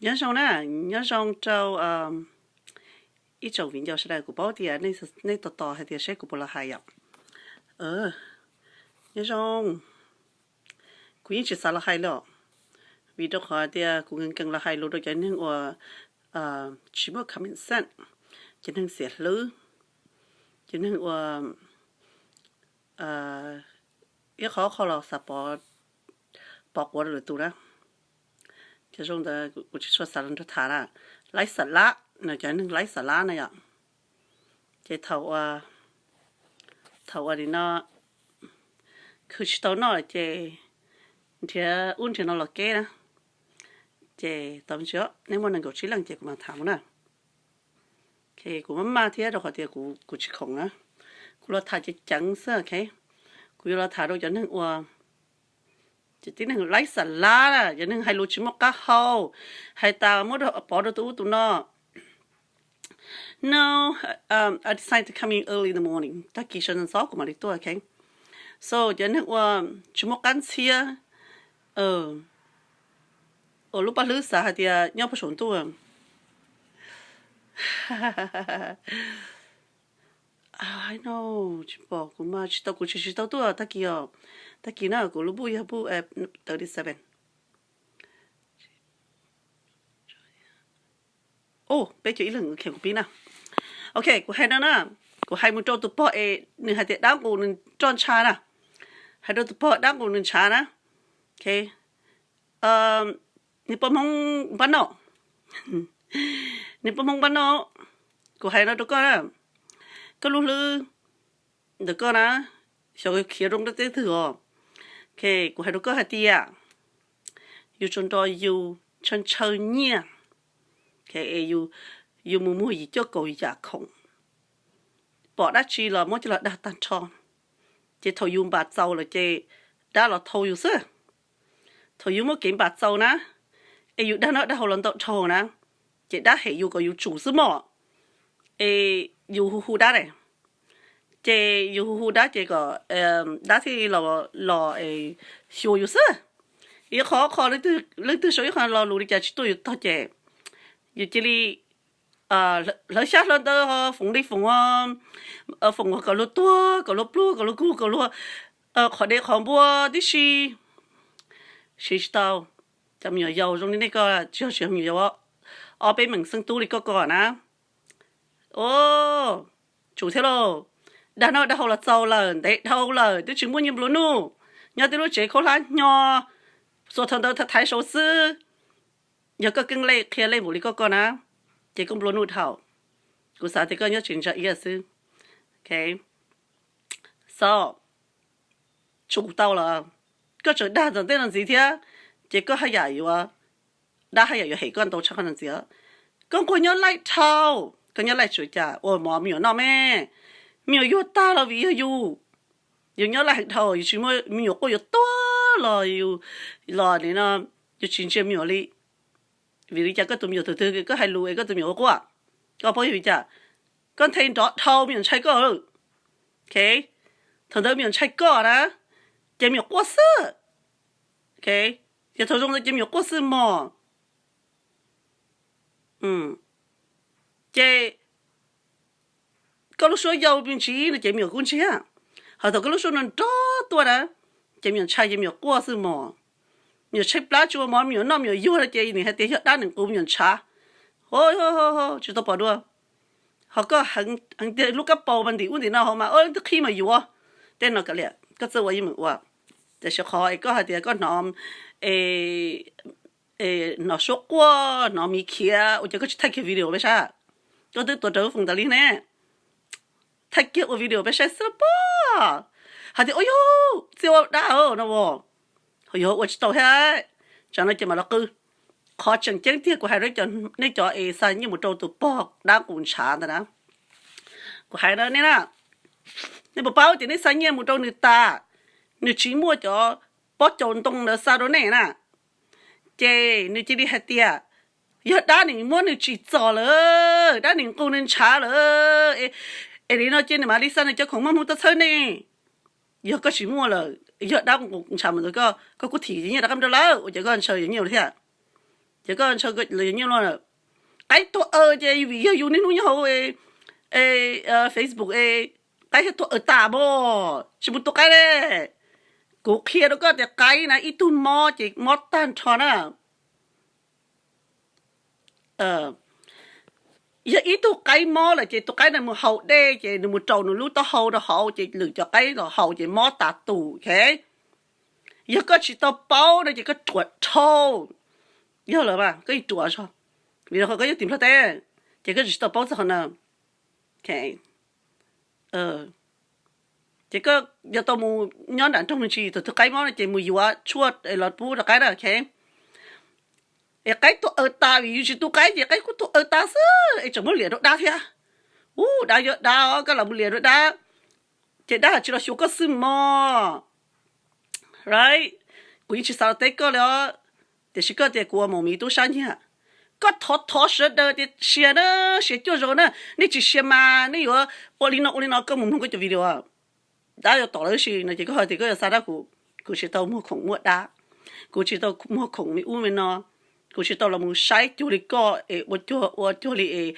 Nyob zoo na, nyob zoo rau ib tsoom viv ncaus sawv daws. Kuv paub tias nej tos tos hais tias seb kuv puas los hais yom. Nyob zoo, kuv yeej tsis xav los hais li os, vim rau qhov tias kuv nkees nkees los hais lus rau cov neeg uas tsis muaj common sense, cov neeg xiam hlwb, cov neeg uas ib qho qho los xav pov quav rau lwm tus na. Cov zoo ntawd kuv tsis tshua xav los nrog tham na. Laib xav lab no, cov neeg laib xav lab na yom. Ces thaum ua, thaum ua li no khwv tsis tau noj lawm ces nrhiav ub nrhiav no los keb na. Ces tau ntsis, nej muaj nees nkaum tsib leej ces kuv mam tham mus na. Kuv maj maj thiab rau qhov tias kuv tsis khoom na. Kuv los tham ceev ceev xwb, ok. Kuv yuav los tham rau cov neeg uas, cov tib neeg laib xav lab, cov neeg hais lus tsis muaj qab hau, hais tas muab pov rau tus ub tus no. No, I decided to come in early in the morning. Tag kis sawv ntxov ntxov kuv mam li tuaj, ok. So cov neeg uas tsis muaj qab ntxhiab, uas lub paj hlwb xav hais tias nyob puag saum ntuj. No, tsis pom, kuv mas tsis tau, kuv tsis tsis tau tuaj tag kis os. Tag kis na kuv lub buj yog buj thirty seven. Peb caug ib leeg, ok, kuv pib na. Ok, kuv hais no na, kuv hais mus rau tus pog es nws hais tias dab nqus nws roj ntsha na. Hais rau tus pog dab nqus nws ntshav na. Ok, niag poj Hmoob npab noj, niag poj Hmoob npab noj, kuv hais no rau koj na, koj lub hlwb ntawm koj na, xyov khiav zoo rau teb twg os. Ok, kuv hais rau koj hais tias yus tsuas nrog yus ntshaw ntshaw nyiaj, es yus mus muag yim cuaj kaum yam khoom, pom dab tsi los muab coj los dag tag nrho. Ces thaum yus npam txaus lawm ces dab los thau yus xwb. Thaum yus muaj kev npam txaus na, es yus dag noj dag haus los ntau dhau na, ces dab hem yus kom yus tsum xwb mog. Es yus hu hu dab ne, ces yus hu hu dab ces kom dab thiaj los xyuas yus xwb. Ib qho qho leej twg sau ib qho lo lus li cas tsis tuaj yus tog ces yus cia li hlawv xyab hlawv ntawv, foom li foom, foom kom luag tuag, kom luag pluag, kom luag kug, kom luag qhov dev qhov npua tib si. Siv tsis tau. Cov me nyuam yaus zoo li nej ko, tsis yog tsis yog me nyuam yaus, ob peb meem xeeb tub li koj ko na. Tsum thiab lauj. Dag noj dag haus los txaus lawm, ntev dhau lawm, twb tsis muaj nyiaj nplua nuj, nyob tib lub tsev khaub hlab hnyo, xuas thaum ntawd thaiv saud xwb. Yog koj keeb lej qhia lej npaum li koj ko na, ces koj nplua nuj dhau. Kuv xav tias koj nyob tsev ntsa iab xwb. Ok, so, tsum tau los koj tseem dag ntawm ntej no ntxiv thiab, ces koj haj yam yuav, dab haj yam yuav hem koj ntau tshaj qhov no ntxiv. Koj nquag nyob laij dhau, koj nyob laij tsuas cas ua mov me nyuam noj me, me nyuam yuag tag los vim yog yus. Yus nyob laij heev dhau, yus tsis muaj me nyuam quaj yuav tuag los, los li no yus tsis ntsia me nyuam li. Vim li cas koj tus me nyuam tus twg koj hais lus es koj tus me nyuam ua quaj? Koj paub yog li cas? Koj nthe nrov dhau me nyuam ntshai koj. Ok, thaum ntawd me nyuam ntshai koj na, ces me nyuam quaj xwb. Ok, ces thaum zoo ntawd ces me nyuam quaj xwb mog. Ces koj lub suab yau me ntsis no ces me nyuam kuj ntsiag, ho thaum koj lub suab no nrov tuaj na, ces me nyuam ntshai ces me nyuam quaj xwb mog. Me nyuam tshaib plab tsis ua mov me nyuam noj me nyuam yuag no ces nws hais tias yog dab nws nqus me nyuam ntshav. Tsis tau pom dua. Ho koj heev tiag lub kab paus mas ntim ub ntim no hauv mas leej twg qhib mas yuav. Tej no kav liam, koj txawj ua yeej meem ua. Tiam sis qhov es koj hais tias koj hnov, hnov suab quaj, hnov miv khiav, ua cas koj tsis thaij kiag video peb saib? Koj twb tuav rawv foom tas li ne, thaij kiag ua video peb saib xwb los pob. Hais tias ua yog txiv ua dab no, ho yog ua tsis tau thiab. Tsam no ces mam los qw. Qhov tseem ceeb tiag kuv hais rau nej cov es xa nyiaj mus rau tus pog dab nqus ntshav ntawd na, kuv hais rau nej na, nej puas paub tias nej xa nyiaj mus rau nws tas, nws tsis muaj cov pob caus ntoo ntawd xa rau nej na, ces nws cia li hais tias yog dab nws muab nws tsim txom lawm, dab nws nqus nws ntshav lawm, es li no ces nws mam li xa nws cov khoom muaj hmoo tuaj txhawb nej. Yog koj tsis muaj lawm, yog dab nqus ntshav mus ntawd, koj kuj thim nyiaj rov qab rau lawv, ua cas koj ntshaw nyiaj thiab? Ces koj ntshaw nyiaj luaj. Qaib tuag aw ces vim yog yus niaj hnub nyob hauv Facebook es qaib thiaj tuag aw tas mas tsis mus tu qaib li. Kuv qhia rau koj tias qaib na ib tug mob ces mob tag nrho na. Yog ib tug qaib mob lawm ces tus qaib na mus haus dej ces nws mus raus nws lub taub hau rau hauv ces lwm cov qaib los haus ces mob tas tus, ok. Yog koj tsis tau paub no ces koj ruam dhau. Yog lawm mas koj yeej ruam zog, vim rau qhov koj yeej tim Nplog teb ces koj tsis tau paub txog qhov no. Ces koj yog tau mus nyob nram nroog me ntsis thaum twg qaib mob no ces mus yuav tshuaj los pub rau qaib na, ok. Es qaib tuag aw tas vim yus tsis tu qaib ces qaib kuj tuag aw tas xwb es tseem muab liam rau dab thiab. Ub, dab yog dab os, koj lam mus liam rau dab ces dab tsis los xyuas koj xwb mog. Right, kuv yeej tsis xav los teb koj li os, tiam sis koj tias kuv ua maum miv tub sab nyiag. Koj thov thov sawv daws tias share na, share cuaj zaus na, nej tsis share mas nej yuav ua li no ua li no, koj mus mloog koj cov video dab yuav tom lawv si no ces koj hais tias koj yuav xa dab kuv. Kuv tsis tau muag khoom muaj dab, kuv tsis tau muag khoom me ub me no, kuv tsis tau los mus saib cuag li koj es ua cuag ua cuag li es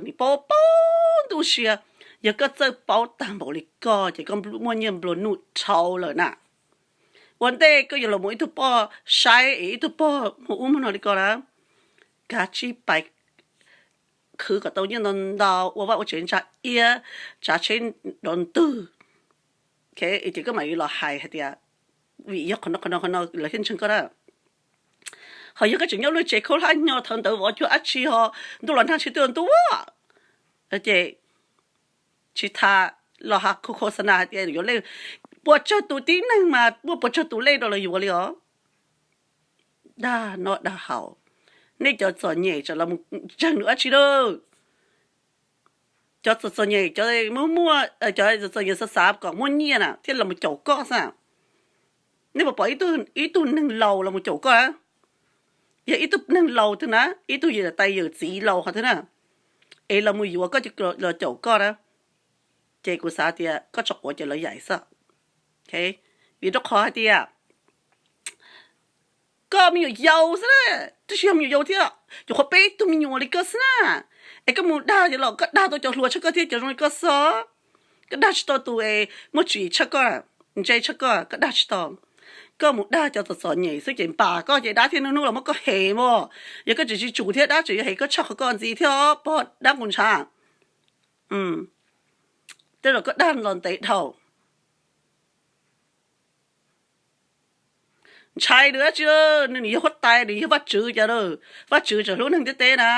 nim paub paub ntuj sia. Yog koj txawj paub tag npaum li koj ces koj muaj nyiaj nplua nuj dhau lawm na. Ua ntej koj yuav los mus ib tug poj saib es ib tug poj muag ub muag no li koj na, kav tsij pais khwv kom tau nyiaj ntau ntau, ua vaj ua tsev ntsa iab, tsav tsheb nrov ntwg, ces koj mam li los hais hais tias vim yog qhov no qhov no qhov no lawv thiaj ntseeg koj na. Ho yog koj tseem nyob lub tsev khaub hlab nyo thawv ntawv vov cuag dab tsi ho ntuj los nag tsheb tuaj ntuj, ces tsis tas los hais khos khos xa nas hais tias yuav lej, puas tsawg tus tib neeg mas muaj puas tsawg tus lej rau lawv yuav li os. Dag noj dag haus, nej cov txom nyem tsam los mus ntseeg nws dab tsi lawm. Cov txom txom nyem, cov muaj muaj, cov txom txom nyem xav xav kom muaj nyiaj na thiaj los mus caum koj xwb. Nej puas pom ib tug neeg laus los mus caum koj na? Yog ib tug neeg laus twg na, ib tug yawm tais yawm txiv laus qhov twg na, es los mus yuav koj, los caum koj na, ces kuv xav tias koj tso quav ces lawv yaim xwb. Vim rau qhov hais tias koj me nyuam yaus xwb na, twb tsis yog me nyuam yaus thiab, nyuam qhuav peb tug me nyuam li koj xwb na. Es koj mus dag los koj dag tau cov hluas tshaj koj thiab cov zoo li koj xwb. Koj dag tsis tau tus es muaj tswv yim tshaj koj, ntse tshaj koj, koj dag tsis tau. Koj mus dag cov txom txom nyem xwb ces npam koj ces dab thiaj niaj hnub los muab koj hem mas. Yog koj tseem tsis tsum thiab dab tseem yuav hem koj tshaj qhov koj ntxiv thiab os pog dab nqus ntshav. Tej zaum koj dag los ntev dhau. Ntshai nws dab tsi, nws yog huab tais, nws yog Vajtswv cas, Vajtswv tseem hlub neeg ntiaj teb na.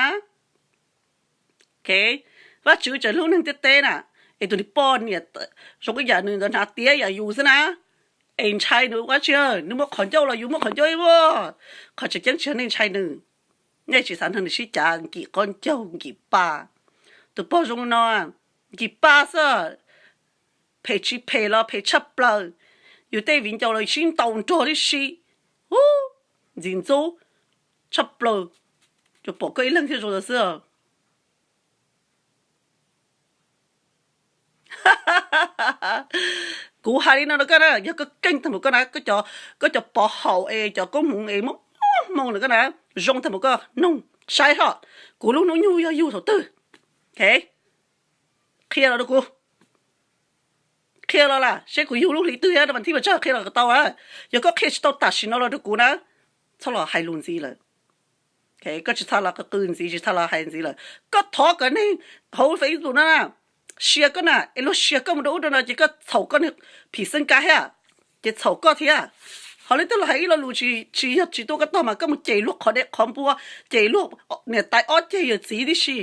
Vajtswv tseem hlub neeg ntiaj teb na, es tus niag poj niam zoo ib yam nws ntawd hnav tiav yam yus xwb na. Es ntshai nws ua dab tsi, nws muaj qhov ncauj los yus muaj qhov ncauj ib vuag. Qhov tseem ceeb tsis yog nej ntshai nws, nej tsis xav nrog nws sib cav nkim qaub ncaug nkim pa. Tus pog zoo no nkim pa xwb, phem tsis phem los phem tshaj plaws. Yus tej viv ncaus los sib ntaus nrog tib si, ntxim ntxub tshaj plaws. Tsuas pom koj ib leeg thiaj zoo ntawd xwb. Kuv hais li no rau koj na, yog koj keej tag npaum koj na, koj cov pov haum es cov koob hmoov es muaj hmoo ntawm koj na, zoo tag npaum koj noog saib hlo, kuv lub hnub nyoog yog yug thaum twg. Qhia los rau kuv, qhia los lawm seb kuv yug lub hli twg thiab mas thiaj pes tsawg qhia los kom tau. Yog koj qhia tsis tau tam sim no los rau kuv na, txhob los hais lus ntxiv lawm. Koj tsis txhob los qw ntxiv, tsis txhob los hais ntxiv lawm. Koj thov kom neeg hauv Facebook no na, share koj na, es luag share koj mus rau ub rau no ces koj txhaum koj niag phim xeeb kab thiab, ces txhaum koj thiab. Ho leej twg los hais ib lo lus tsis yog tsis tuaj koj tog mas koj mus cem luag qhov dej qhov npua, cem luag niam tais ob ceg yawm txiv tib si.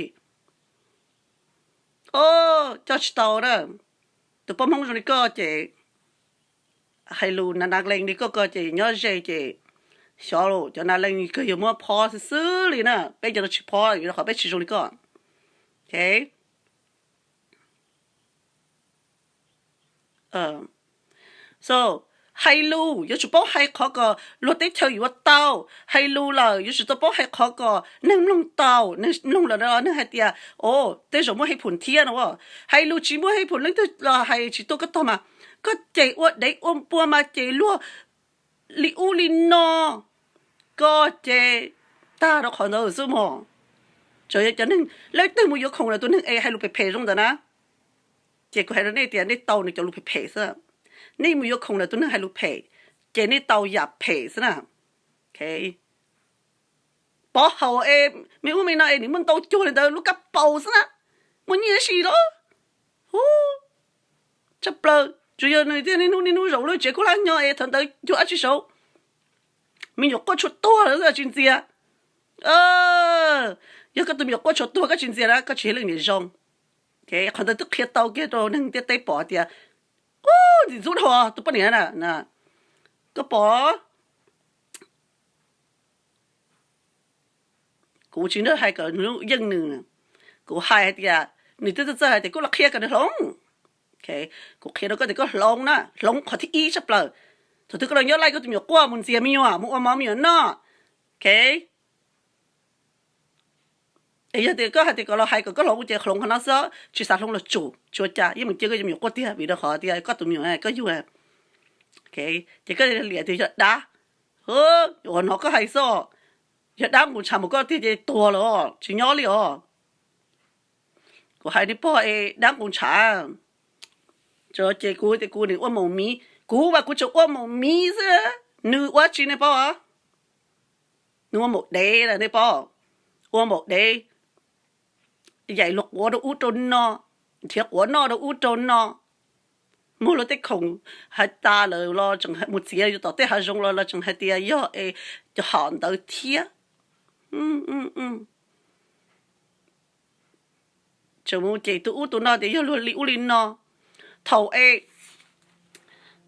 Coj tsis tau na. Tus poj Hmoob zoo li koj ces hais lus nas nas lees li koj ko ces nyob ze ces xyov los cov nas lees kawg yuav muab phob xwb xwb li na, peb cov no tsis phob vim rau qhov peb tsis zoo li koj. Hais lus yuav tsum paub hais qhov kom luag teb chaws yuav tau, hais lus lawm yuav tsum tau paub hais qhov kom neeg mloog tau, neeg mloog lawm no neeg hais tias, o, tej zaum muaj hej phum thiab no. Hais lus tsis muaj hej phum leej twg los hais tsis tuaj koj tog mas, koj cem ua dev ua npua mas cem luag li ub li no, koj ces tag rau qhov ntawd xwb mog. Txawm yog cov neeg leej twg mus yuav khoom lawm tus neeg es hais lus phem phem zoo ntawd na, ces kuv hais rau nej tias nej tau nws cov lus phem phem xwb. Nej mus yuav khoom lawm tus neeg hais lus phem, ces nej tau yam phem xwb na. Pov haum es me ub me no es nws muaj ntau cuag li ntawd lub kab paus xwb na, muaj nyiaj si los. Hu, tshaj plaws, tsuas yog nws thiaj niaj hnub niaj hnub zaum lub tsev kub hlab nyo es thaum ntawd cuag dab tsi saud, me nyuam quaj tshua tuag lawm tsis ntxias. Yog koj tus me nyuam quaj tshua tuag koj tsis ntxias na koj tsis yog leej niam zoo. Qhov ntawd twb qhia tau kiag rau neeg ntiaj teb pom tias, ub, ntxim ntxub dhau tus poj niam na. Koj pom, kuv tsis nrog hais kom nws yeej nws, kuv hais hais tias nws twb txawj txawj hais tias kuj los qhia kom nws hloov. Kuv qhia rau koj tias koj hloov na, hloov qhov thib ib tshaj plaws. Thaum twg koj los nyob laij koj tus me nyuam quaj mus ntxias me nyuam mus ua mov me nyuam noj. Es yog tias koj hais tias kom los hais kom koj hloov ces hloov qhov no xwb, tsis xav hloov los tsum, tsis ua cas, yeej mus cia koj cov me nyuam quaj tiag vim rau qhov tias koj tus me nyuam koj yug. Ces koj liam tias yog dab, ua no koj hais xwb, yog dab nqus ntshav mus koj tiag ces tuag lawm, tsis nyob li os. Kuv hais nej pog es dab nqus ntshav, ces kuv tias kuv nim ua maum miv, kuv mas kuv tseem ua maum miv xwb, nws ua tsi nej paub? Nws ua maum dev lawm nej paub, ua maum dev, yaim luag quav rau ub rau no, nrhiav quav noj rau ub rau no. Muag luag tej khoom hais tas lawm los tseem mus txiav yus tom tej hav zoov los los tseem hais tias yog es cov hom ntawd thiab. Tseem mus cem tus ub tus no tias yog luag li ub li no. Thaum,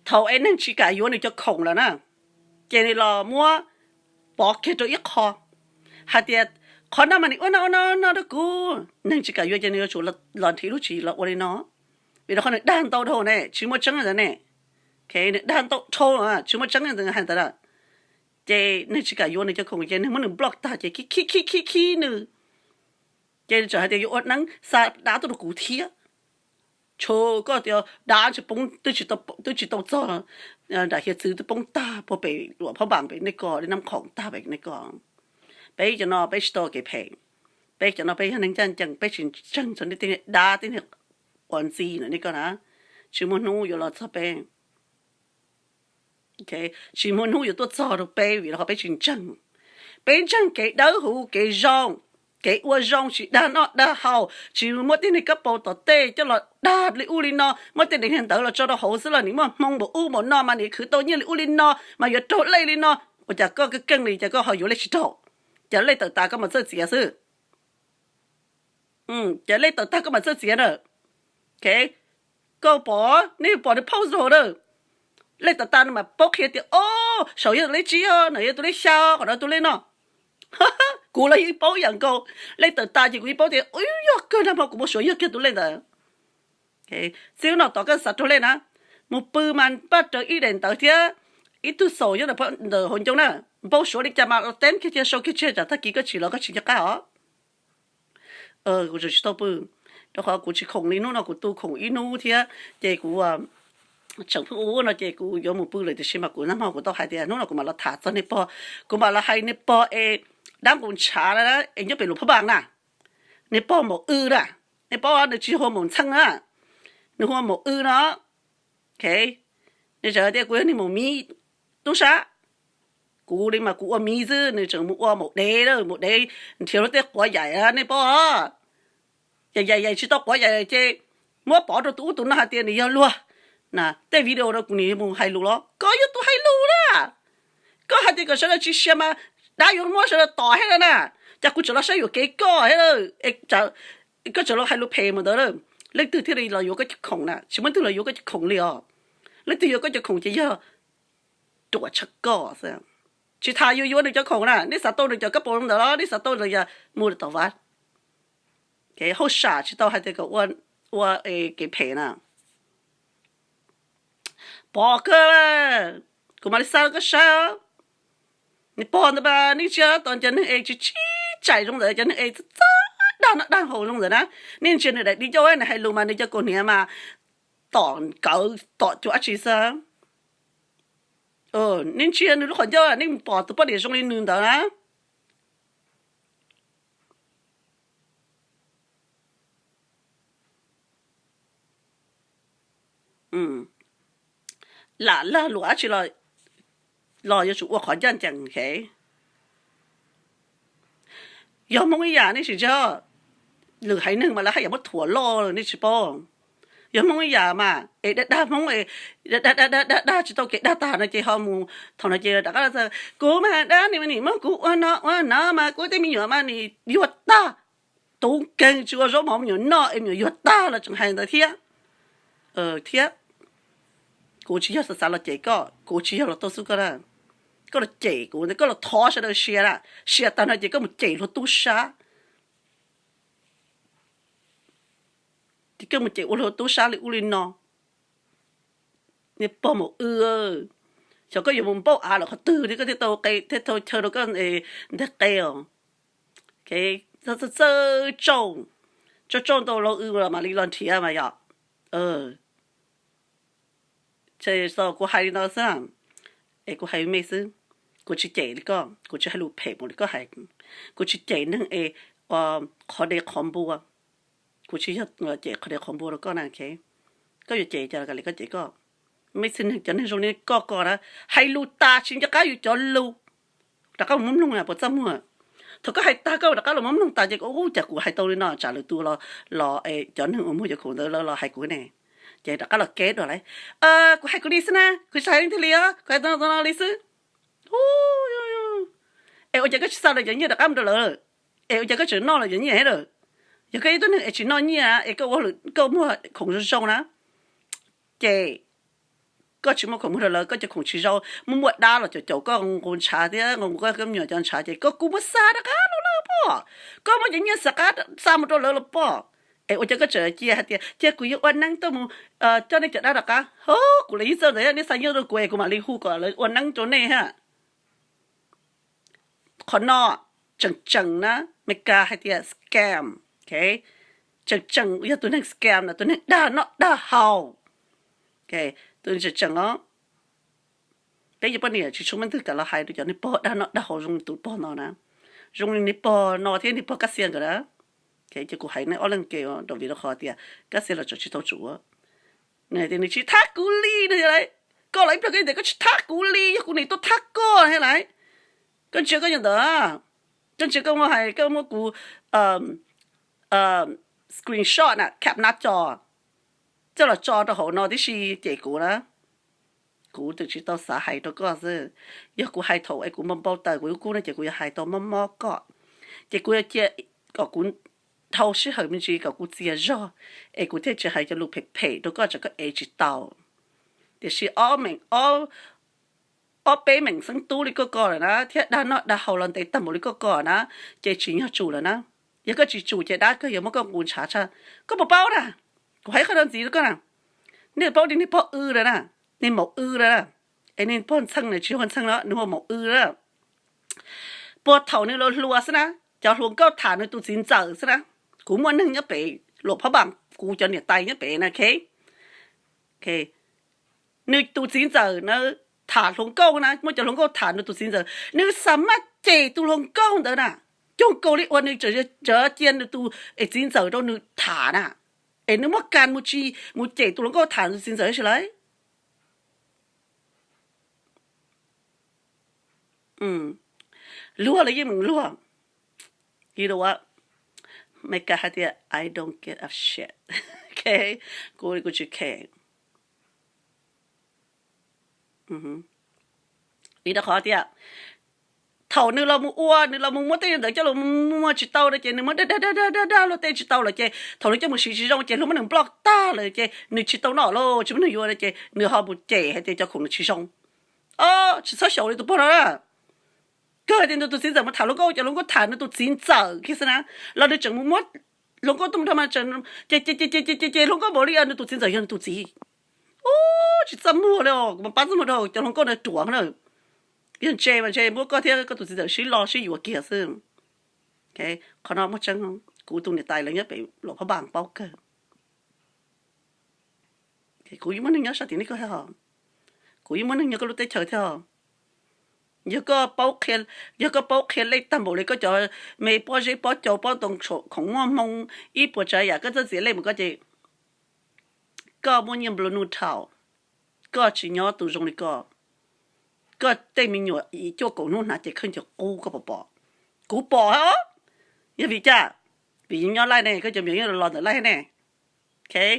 thaum es neeg tsis kam yuav nws cov khoom lawm na, ces nws los muab pov kiag rau ib qho, hais tias qhov no mas nim ua no ua no ua no rau kuv. Neeg tsis kam yuav ces nws yuav tsum los nrhiav lub tsis los ua li no, vim rau qhov nws dag ntau dhau ne, tsis muaj tseeb ntawd ne. Nws dag ntau dhau, tsis muaj tseeb ntawd hais ntawd lawm. Ces neeg tsis kam yuav nws cov khoom ces neeg muab nws block tag ces khib khib khib khib nws. Ces nws tseem hais tias yuav ua neeb xa dab tuaj rau kuv thiab. Tshuav koj tias dab tsis poob, twb tsis tau txog nram hiav txwv twb poob tag puag pem luam phab npas pem nej ko, li Nab Qhoom tag pem nej ko. Peb cov no peb tsis tau kev phem, peb cov no peb yog neeg ncaj ncees, peb tsis ntseeg txog nej tej niag dab tej niag uas ntxi ntawm nej ko na. Tsis muaj hnub yuav los txog peb. Tsis muaj hnub yuav tuaj txog rau peb vim rau qhov peb tsis ntseeg. Peb ntseeg kev dawb huv, kev zoo, kev ua zoo, tsis dag noj dag haus, tsis muab tej niag kab paus tom tej coj los dag li ub li no, muab tej daim niag ntawv los tso rau hauv xwb los nim muaj hmoo npaum ub npaum no mas nim khwv tau nyiaj li ub li no mas yuav raug lej li no. Ua cas koj keej keej li cas koj ho yuav lej tsis raug? Cas lej tawm tas koj mam txawj txiav xwb? Cas lej tawm tag koj mam txawj txiav na? Koj pom, nej pom nws post rau na, lej tawm tas nws mam paub qhia tias, o, saum yog tus lej tsib, no yog tus lej xya, qhov no tus lej no. Kuv los yeej paub ib yam nkaus, lej tawm tas ces kuv yeej paub tias, u, yog kawg nag hmo kuv muab suav yog kiag tus lej ntawd. Txij hnub no tod koj xav raug lej na, mus pw mas npaj raws ib daim ntawv thiab ib tug xaum nyob ntawm hauv ncoo na, npau suav li cas mas los teb kiag cia, sau kiag tseg, tsam tag kis koj tsim los koj tsis nco qab os. Kuv tseem tsis tau pw, rau qhov kuv tsis khoom li, hnub no kuv tu khoom ib hnub thiab ces kuv tseem pheej ua no ces kuv yuav mus pw lawm, tiam sis mas kuv nag hmo kuv tau hais tias hnub no kuv mam los tham txog niag pog, kuv mam los hais niag pog es dab nqus ntshav es nyob pem Luas Phab Npas na, niag pog maum w na, nej paub nws tsis hu ua maum ntxheej na, nws hu ua maum w no. Nej tseem tias kuv yog niag maum miv tub sab, kuv li mas kuv ua miv xwb, nws tseem mus ua maum dev, maum dev nrhiav luag tej quav yaim, nej paub. Yaim yaim yaim tsis tau quav yaim ces muab pov rau tus ub tus no hais tias nws yog luag. Tej video rau kuv nws mus hais lus los koj yog tus hais lus na. Koj hais tias kom sawv daws tsis sia mas dab yuav muab sawv daws tom thiab na. Cas kuv tseem los saib yuam kev koj thiab, koj tseem los hais lus phem mus ntawd na. Leej twg thiaj li los yuav koj cov khoom na? Tsis muaj leej twg los yuav koj cov khoom li os. Leej twg yuav koj cov khoom ces yog ruam tshaj koj xwb. Tsis tas yuav yuav nws cov khoom na, nej xav tau nws cov kab paus ntawd los nej xav tau los yog mus tom vaj. Hauj sam tsis tau hais tias kom ua kev phem na. Pov kawg, kuv mam li xa rau koj saib. Nws pog ntawd mas nej ntsia tos cov neeg es tsis tsis tsaim zoo ntawd, cov neeg es txawj dag noj dag haus zoo ntawd na, nej ntsia nws daim di ncauj nws hais lus mas nws cov kaus hniav mas tom kawv tom cuag dab tsi xwb. Nej ntsia nws lub qhov ncauj nej pom tus poj niam zoo li nws ntawd na. Lam lag luam dab tsi los yuav tsum ua qhov ncaj ncees. Yog Hmoob ib yam nej tsis ntsib, lwm haiv neeg mas lawv haj yam muab thuam loj lawm nej tsis paub. Yog Hmoob ib yam mas es dag dag Hmoob, dag dag dag dag tsis tau kev dag tag no ces ho mus thaum no ces rov qab, kuv mas dab nim nim muab kuv ua no ua no mas kuv tej me nyuam mas nim yuag tag. Tub nkeeg tsis ua zaub mov me nyuam noj es me nyuam yuag tag los tseem hais ntawd thiab. Thiab kuv tsis yog xav xav los cem koj, kuv tsis yog los tau xub koj, koj los cem kuv, koj los thov sawv daws sia na, sia tag no ces koj mus cem luag tub sab. Ces koj mus cem ua luag tub sab li ub li no. Niag pog maum w, xyov koj yuav mus npauj av lawm qhov twg thiab koj thiaj tau qe thiaj tau chaw rau koj nteg qe os. Txawj txawj tsauj, tsauj tsauj ntau lau w mam li los nrhiav mas yom. Kuv hais li no xwb, es kuv hais me xwb, kuv tsis cem li koj, kuv tsis hais lus phem mus li koj hais, kuv tsis cem neeg es qhov dev qhov npua, kuv tsis yog cem qhov dev qhov npua rau koj na. Koj yuav cem cas los kav liam koj cem koj. Mej txhia neeg cov neeg zoo li koj ko na, hais lus tas tsis nco qab yus cov lus, rov qab mus muab mloog na puas txaj muag. Thaum koj hais tag koj rov qab los muab mloog tas ces ub cas kuv hais tau li no, tsam lwm tus los, cov neeg uas muag cov khoom ntawd los hais kuv ne, ces rov qab los kev dua lawm. Kuv hais kuv li xwb na, kuv tsis hais leej twg li os, kuv hais li xwb. Es ua cas koj tsis xa lawv cov nyiaj rov qab mus rau lawv? Es ua cas koj tseem noj lawv cov nyiaj thiab lawm? Yog koj ib tug neeg es tsis noj nyiaj es koj muag khoom zoo zoo na, ces koj tsis muaj khoom muag rau lawv, koj cov khoom tsis zoo, muaj muaj dab los caum caum koj nqus ntshav thiab nqus koj me nyuam cov ntshav ces koj kuj muab xa rov qab los lawm pob. Koj muab cov nyiaj xav qab xa mus rau lawv los pob. Es ua cas koj tseem cia hais tias cia kuv yuav ua neeb tuaj mus coj nej cov dab rov qab? Kuv los yeej txawj ntawd, nej xa nyiaj rau kuv es kuv mam li hu kom lawv ua neeb rau nej ha. Qhov no tseem tseem na, Meskas hais tias scam. Tseem tseem yog tus neeg scam no, tus neeg dag noj dag haus. Tus tseem tseem os, peb cov poj niam tsis tshua muaj leej twg kam los hais rau cov niag pog dag noj dag haus zoo li tus pog no na, zoo li niag pog no thiab niag pog Kab Xia nkawd na. Ces kuv hais nej ob leeg ke rau vim rau qhov tias Kab Xia los tseem tsis tau tsum. Nws hais tias nws tsis thab kuv li no thiab lauj. Koj los ib pliag koj tias koj tsis thab kuv li, yog kuv nim tuaj thab koj thiab lauj. Koj ntsia koj nyuag ntawd, koj ntsia koj muaj hais koj muab kuv screenshot na, cap nab co coj los tso rau hauv no tib si cem kuv na. Kuv twb tsis tau xav hais rau koj xwb. Yog kuv hais thaum es kuv npau npau taws kuv lub kub no ces kuv yuav hais tau mob mob koj, ces kuv yuav cia kom kuv dhau sij hawm me ntsis kom kuv txias zog, es kuv thiaj tsis hais cov lus phem phem rau koj tsam koj ev tsis tau. Tiam sis ob peb meem xeeb tub li koj ko lawm na, thiab dag noj dag haus los ntev tag npaum li koj ko na, ces tsis nyog tsum lawm na. Yog koj tsis tsum ces dab kawg yuav muab koj nqus ntshav tshaj. Koj puas paub na? Kuv hais qhov no ntxiv rau koj na, nej paub li niag pog w lawm na, niag maum w lawm na, es niag pog ntxhee na tsis hu ntxhee no, nws hu maum w lawm. Puag thaum nws los hluas xwb na, cov hluas nkauj tham nws tus txiv ntxawm xwb na. Kuv muaj neeg nyob pem Luam Phab Npas, kuv cov niam tais nyob pem na, ok. Nws tus txiv ntxawm na tham hluas nkauj na, muaj cov hluas nkauj tham nws tus txiv ntxawm, nws xa maj cem tus hluas nkauj ntawd na, cuag nkaus li uas nws tseem cia nws tus txiv ntxawm rau nws tham na, es nws muab kas mus tsis mus cem tus hluas nkauj tham nws tus txiv ntxawm tab sis lauj. Luag los yeej meem luag. Yus dua Meskas hais tias I don't give a shit. Ok, kuv kuv tsis care. Vim rau qhov tias thaum nws los mus ua, nws los mus muab tej ntawd coj los muag tsis tau no ces nws muab dag dag dag dag dag dag luag tej tsis tau lawm ces thaum nws coj mus siv tsis zoo ces luag muab nws block tag lawm ces nws tsis tau noj lawm, tsis muaj neeg yuav lawm ces nws ho mus cem hais tias cov khoom nws tsis zoo. Tsis txhob xyaum li tus pog no na. Kawg hais tias nws tus txiv ntxawm mus tham hluas nkauj, cov hluas nkauj tham nws tus txiv ntxawm kiag xwb na, los nws tseem mus muab hluas nkauj tuaj mus dhau mas ces ces ces ces ces hluas nkauj npaum li nws tus txiv ntxawm yog nws tus txiv. Ub, tsis txaj muag li os, kuv mas pab txaj muag rau cov hluas nkauj no ruam na. Yog ntse mas ntse, muab koj thiab koj tus txiv ntxawm sib lo sib yuav kiag xwb. Qhov no muaj tseeb, kuv tus niam tais lawv nyob pem Luam Phab Npas paub kawg. Kuv yeej muaj neeg nyob sab tim nej koj thiab os. Kuv yeej muaj neeg nyob koj lub teb chaws thiab os. Yog koj paub qhia, yog koj paub qhia lej tag npaum li koj cov me pob zeb pob cau pob ntoo khoom muaj hmoo ib puas tsav yam koj txawj txiav lej mus koj ces Koj muaj nyiaj nplua nuj dhau, koj tsis nyob tus zoo li koj. Koj tej me nyuam cuaj kaum hnub hnav cev khaub ncaws qub koj puas pom? Kuv pom os. Yog vim cas? Vim nyob laij ne, koj cov me nyuam los ntawm laij ne. Koj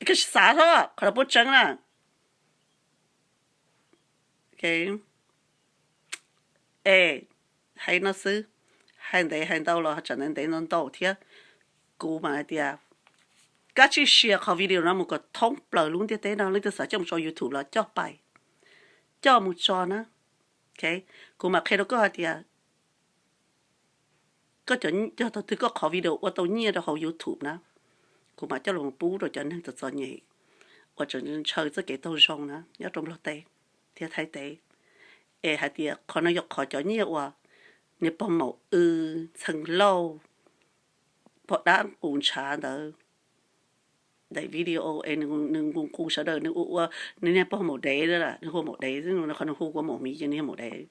tsis xav thiab, qhov no puab tseeb na. Es hais no xwb, hais ntev hais ntau los tsam ntev ntev ntau ntau thiab. Kuv mam hais tias koj tsij share qhov video no mus kom thoob plaws lub ntiaj teb no, leej twg xav coj mus tso YouTube los coj pais, coj mus tso na. Kuv mam qhia rau koj hais tias koj cov, yog thaum twg koj qhov video ua tau nyiaj rau hauv YouTube na, kuv mam coj los pub rau cov neeg txom txom nyem uas tseem ntshaw txoj kev tau zoo na nyob rau Nplog teb thiab Thaib teb. Es hais tias qhov no yog qhov cov nyiaj uas niag pog maum w, Ntxhee Lauj, pog dab qus ntshav ntawd daim video es nws nqus nqus sawv daws, nws ua ua, nws niag pog maum dev, nws hu maum dev, qhov nws hu ua maum miv ces nws yog maum dev.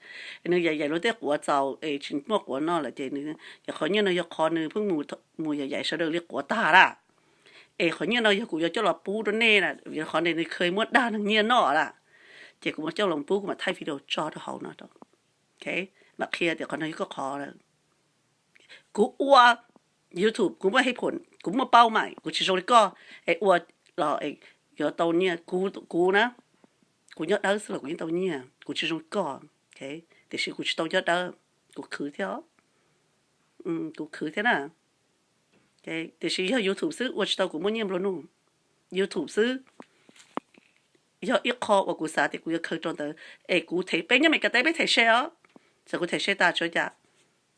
Nws yaim yaim luag tej quav txaus es tsis muaj quav noj lawm ces, ces qhov nyiaj no yog qhov nws pheej mus yaim yaim sawv daws li quav tag lawm. Es qhov nyiaj no yog kuv yuav coj los pub rau nej, vim qhov ntawd nws kheev muab dag neeg nyiaj noj lawm. Ces kuv mam coj los pub, kuv mam thaij video tso rau hauv no, mam qhia tias qhov no yog koj qhov. Kuv ua YouTube kuv muaj hej phum, kuv muaj paub mais, kuv tsis zoo li koj es ua los yuav tau nyiaj. Kuv na, kuv nyob dawb xwb los kuv yeej tau nyiaj, kuv tsis zoo li koj. Tiam sis kuv tsis tau nyob dawb, kuv khwv thiab, kuv khwv thiab na. Tiam sis yog YouTube xwb ua tsis tau kuv muaj nyiaj nplua nuj. YouTube xwb yog ib qho uas kuv xav tias kuv yuav khaws rau ntawd. Es kuv them, peb nyob Meskas teb peb them se os, txawm kuv them se tas tsuav cas,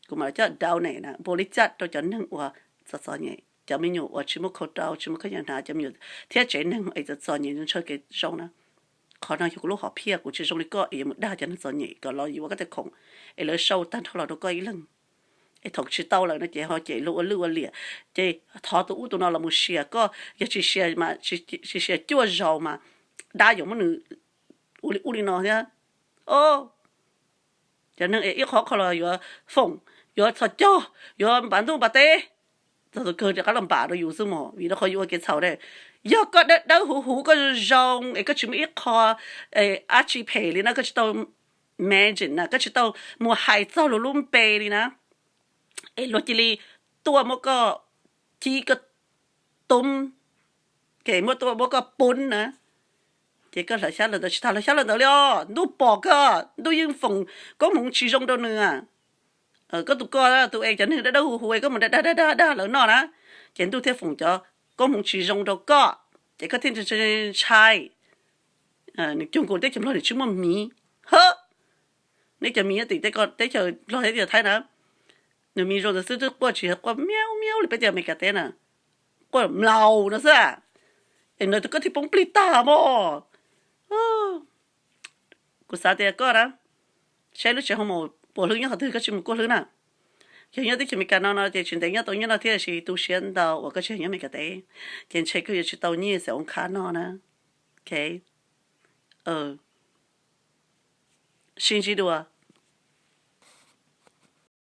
kuv mam coj donate na, npaum li cas rau cov neeg uas txom txom nyem, cov me nyuam uas tsis muaj khau rau, tsis muaj khaub ncaws hnav, cov me nyuam thiab tsev neeg es txom txom nyem ntshaw kev zoo na. Qhov no yog kuv lub hom phiaj, kuv tsis zoo li koj es yuav mus dag cov neeg txom nyem kom los yuav koj tej khoom es lawv sau tag nrho los rau koj ib leeg. Es thaum tsis tau lawm no ces ho cem luag ua lwj ua liam, ces thov tus ub tus no los mus sia koj, yog tsis sia mas, tsis sia cuaj zaus mas dab yuav muab nws ua li ub li no thiab. Cov neeg es ib qho qho los yuav foom, yuav txhos caug, yuav npam ntuj npam teb, txog tus kawg rov qab los npam rau yus xwb mog, vim rau qhov yus ua kev txhaum ne. Yog koj dawb dawb huv huv, koj zoo zoo es koj tsis muaj ib qho dab tsi phem li na, koj tsis tau mention na, koj tsis tau mus hais txog luag lub npe li na, es luag cia li tuaj muab koj cib koj tub, ces muab tuaj muab koj pub na, ces koj hlawv xyab hlawv ntawv, tsis tas hlawv xyab hlawv ntawv li os, ntuj pom koj, ntuj yeej foom koob hmoov tsis zoo rau nws. Koj tus, koj tus es cov neeg dawb dawb huv huv es koj mus dag dag dag dag lawv noj na, ces ntuj thiaj foom cov koob hmoov tsis zoo rau koj, ces koj thiaj ntshai. Nws cuag nkaus teb chaws Nplog nws tsis muaj miv. Hawb, neb cov miv nyob tim teb chaws Nplog thiab teb chaws Thaib na, nws miv zoo ntawd xwb twb quaj tsis quaj miaub miaub li peb teb chaws Amelikas teb na, quaj mlaus no xwb. Es ntawd tus koj thiaj poob plig tag mog. Kuv xav tias koj na, saib lub tsev hoo maum puas hlwb nyob qhov twg koj tsis mus kuaj hlwb na. Yog nyob teb chaws Amelikas no no ces tsis ntev nyob tau nyob no thiab, tiam sis tu siab ntau uas koj tsis nyob Amelikas teb, ces ntshe koj yuav tsis tau nyiaj xeem oov khab no na. Sib ntsib dua.